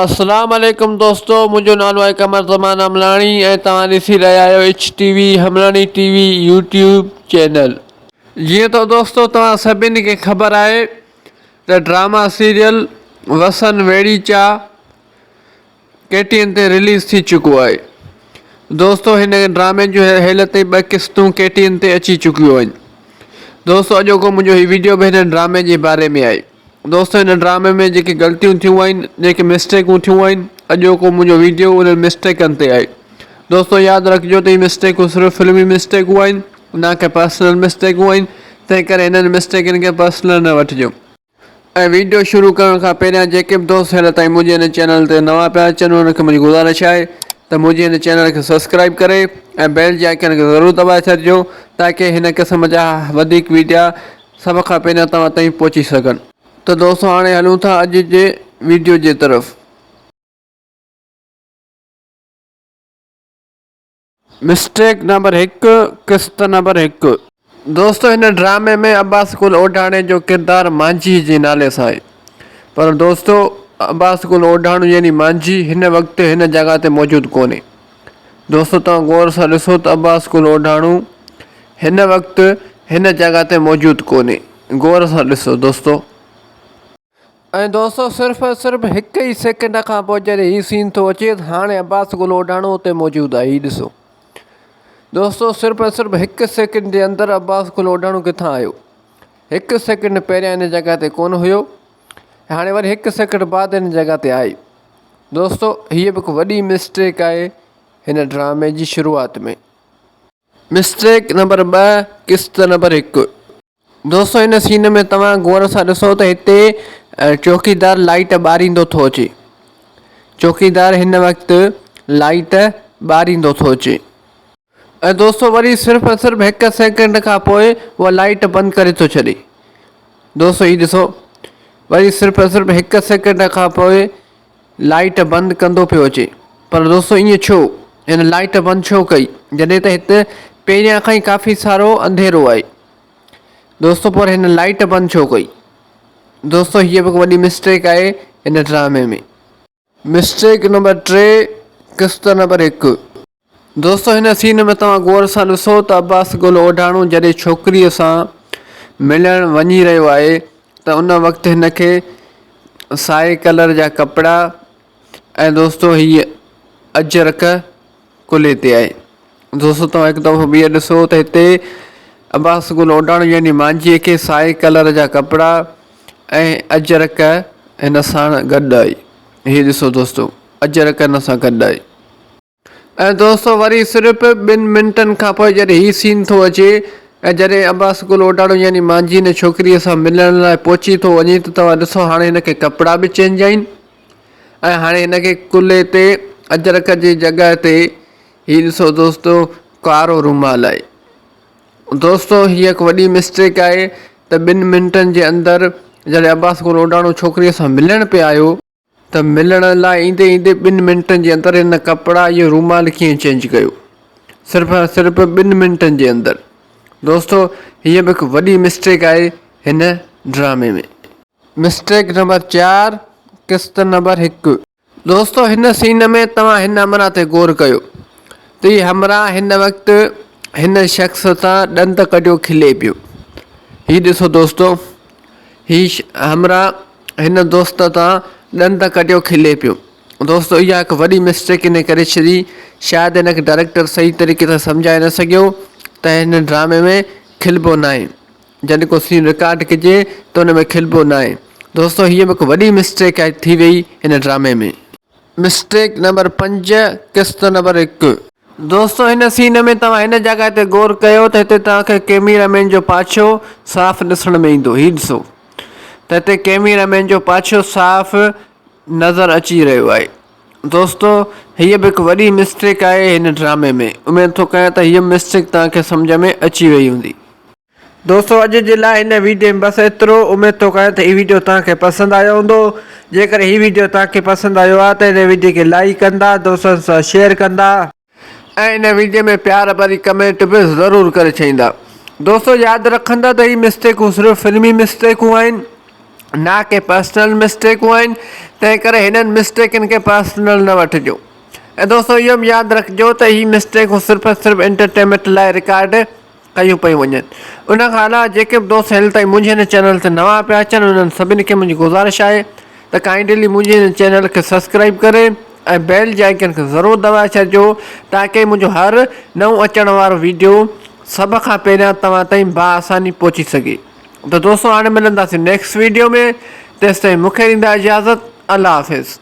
اسلام عليڪم دوستو منهنجو نالو آهي قمر زمان عملاڻي ۽ توهان ڏسي رهيا آهيو H T V Humlani T V YouTube channel. جيئن ته دوستو توهان سڀني کي خبر آهي ته ڊراما سيريل وسن ويڙيچا ڪي ٽي اين تي رليز ٿي چڪو آهي. دوستو هن ڊرامي جون هيل تائين ٻه قسطون ڪي ٽي اين تي اچي چڪيون آهن. دوستو اڄوڪو منهنجو هي ويڊيو به هن ڊرامي جي باري ۾ آهي. دوستو هن ڊرامي ۾ جيڪي غلطيون ٿيون آهن جيڪي مسٽيڪون ٿيون آهن اڄوڪو منهنجو ويڊيو انهن مسٽيڪن تي آهي. دوستو ياد رکجو ته هي مسٽيڪون صرف فلمي مسٽيڪون آهن نه ڪي پرسنل مسٽيڪون آهن تنهن ڪري هنن مسٽيڪن کي پرسنل نه وٺجو. ۽ ويڊيو شروع ڪرڻ کان پهريان جيڪي به دوست هيل تائين منهنجي هن چينل تي نوان پيا اچن انهن کي منهنجي گذارش آهي ته منهنجي هن چينل کي سبسڪرائب ڪري ۽ بيل جي آئيڪن کي ضرور دٻائي ڇڏجو تاڪي هن قسم جا وڌيڪ ويڊيا سڀ کان پهريان توهان تائين پهچي سگهن. ته دوستو هاڻي هلون ٿا اڄ جي ويڊيو جي طرف. مسٽيڪ نمبر هڪ، قسط نمبر هڪ. دوستو هن ڊرامي ۾ عباس گل اوڍاڻي جو ڪردار مانجهي جي نالي سان آهي پر دوستو عباس گل اوڍاڻو يعني مانجهي هن وقت هن جڳهه تي موجود ڪونهي دوستو توهان غور سان ڏسو ته عباس گل اوڍاڻو هن وقت هن جڳهه تي موجود ڪونهي غور سان ڏسو دوستو. ۽ دوستو صرف ۽ صرف هڪ ئي سيڪنڊ کان پوء جڏهن هي سين ٿو اچي ته هاڻي عباس گل اوڍاڻو اتي موجود آهي هي ڏسو دوستو صرف ۽ صرف هڪ سيڪنڊ جي اندر عباس گل اوڍاڻو ڪٿان آيو هڪ سيڪنڊ پهريان ان جڳهه تي ڪونه هيو هاڻي وري هڪ سيڪنڊ بعد ان جڳهه تي آئي دوستو هيء به هڪ وڏي مسٽيڪ آهي هن ڊرامي جي شروعات ۾. مسٽيڪ نمبر ٻه قسط نمبر هڪ. دوستو هن سين ۾ توهان غور سان ڏسو ته هتي چوڪيدار لائيٽ ٻاريندو ٿو اچي چوڪيدار هن وقت لائيٽ ٻاريندو ٿو اچي ۽ دوستو وري صرف ۽ صرف هڪ سيڪنڊ کان پوء اها لائيٽ بند ڪري ٿو ڇڏي دوستو هي ڏسو وري صرف ۽ صرف هڪ سيڪنڊ کان پوء لائيٽ بند ڪندو پيو اچي پر دوستو ائين ڇو؟ هن لائيٽ بند ڇو ڪئي جڏهن ته هت پهريان کان ئي ڪافي سارو انڌيرو آهي دوستو پر هن لائيٽ بند ڇو ڪئي دوستو هيء به هڪ وڏي مسٽيڪ آهي هن ڊرامي ۾. مسٽيڪ نمبر ٽي قسط نمبر هڪ. دوستو هن سين ۾ توهان غور سان ڏسو ته عباس گل اوڍاڻو جڏهن ڇوڪريء سان ملڻ وڃي رهيو آهي ته ان وقت هن کي سائي ڪلر جا ڪپڙا ۽ دوستو هيء اجرڪ ڪلهي تي آهي دوستو توهان هڪ دفعو ٻيهر ڏسو ته هتي عباس گل اوڍاڻو يعني مانجهيء کي سائي ڪلر جا ڪپڙا ۽ اجرڪ هن ساڻ گڏ آهي هي ڏسو دوستو اجرڪ هن سان گڏ آهي. ۽ دوستو وري صرف ٻن منٽن کان پوء جڏهن هي سين ٿو اچي ۽ جڏهن عباس گل اوڍاڻو يعني مانجهي هن ڇوڪريء سان ملڻ لاء پهچي ٿو وڃي ته توهان ڏسو هاڻي هن کي ڪپڙا به چينج آهن ۽ هاڻي هن کي ڪلهي تي اجرڪ جي جڳهه تي هي ڏسو دوستو ڪارو رومال آهي دوستو هي هڪ وڏي مسٽيڪ آهي ته ٻن منٽن جي اندر جڏهن عباس گل اوڍاڻو ڇوڪريء سان ملڻ پئي آيو ته ملڻ لاء ايندي ايندي ٻن منٽن جي اندر هن ڪپڙا اهو رومال ڪيئن چينج ڪيو صرف ۽ صرف ٻن منٽن جي اندر دوستو هيء به هڪ وڏي مسٽيڪ آهي هن ڊرامي ۾. مسٽيڪ نمبر چار قسط نمبر هڪ. دوستو هن سين ۾ توهان هن همراهه تي غور ڪيو ته هي همراهه هن وقت هن شخص تان ڏند ڪڍيو کلي پيو هي ڏسو دوستو هي همراهه هن دوست تان ڏند ڪڍيو کلي پيو. دوستو اها هڪ وڏي مسٽيڪ هن ڪري ڇڏي شايد هن کي ڊائريڪٽر صحيح طريقي سان سمجهائي نه سگهيو ته هن ڊرامي ۾ کلبو ناهي جڏهن ڪو سين رڪارڊ ڪجي ته ان ۾ کلبو ناهي دوستو هيء به هڪ وڏي مسٽيڪ ٿي وئي هن ڊرامي ۾. مسٽيڪ نمبر پنج قسط نمبر هڪ. دوستو هن سين ۾ توهان هن جڳهه تي غور ڪيو ته هتي توهان کي ڪيميرا مين جو پاڇو صاف ڏسڻ ۾ ايندو هي ڏسو ته هتي ڪيميرا مين جو پاڇو صاف نظر اچي رهيو آهي دوستو هيء به هڪ وڏي مسٽيڪ آهي هن ڊرامي ۾ اميد ٿو ڪيان ته هيء مسٽيڪ توهان کي سمجهه ۾ اچي وئي هوندي. دوستو اڄ جي لاء هن ويڊيو ۾ بس ايترو اميد ٿو ڪيان ته هي ويڊيو توهان کي پسند آيو هوندو جيڪڏهن هي ويڊيو توهان کي پسند آيو آهي ته هن ويڊيو کي لائيڪ ڪندا دوستن سان شيئر ڪندا ۽ هن ويڊيو ۾ پيار ڀري ڪمينٽ به ضرور ڪري ڇڏيندا دوستو ياد رکندا ته هي مسٽيڪون صرف فلمي مسٽيڪون آهن. نه ڪي پرسنل مسٽيڪون آهن تنهن ڪري هنن مسٽيڪن کي پرسنل نه وٺجو ۽ دوستو اهو به ياد رکجو ته هي مسٽيڪون صرف ۽ صرف انٽرٽينمينٽ لاء رڪارڊ ڪيون پيون وڃن ان کان علاوه جيڪي به دوست هيل تائين منهنجي هن چينل تي نوان پيا اچن انهن سڀني کي منهنجي گذارش آهي ته ڪائنڊلي منهنجي هن چينل کي سبسڪرائب ڪري ۽ بيل جي آئيڪن کي ضرور دٻائي ڇڏجو تاڪه منهنجو هر نئون اچڻ وارو ويڊيو سڀ کان پهريان توهان تائين باآساني پهچي سگهي ته دوستو هاڻي ملنداسين نيڪسٽ ويڊيو ۾ تيستائين مونکي ڏيندا اجازت الله حافظ.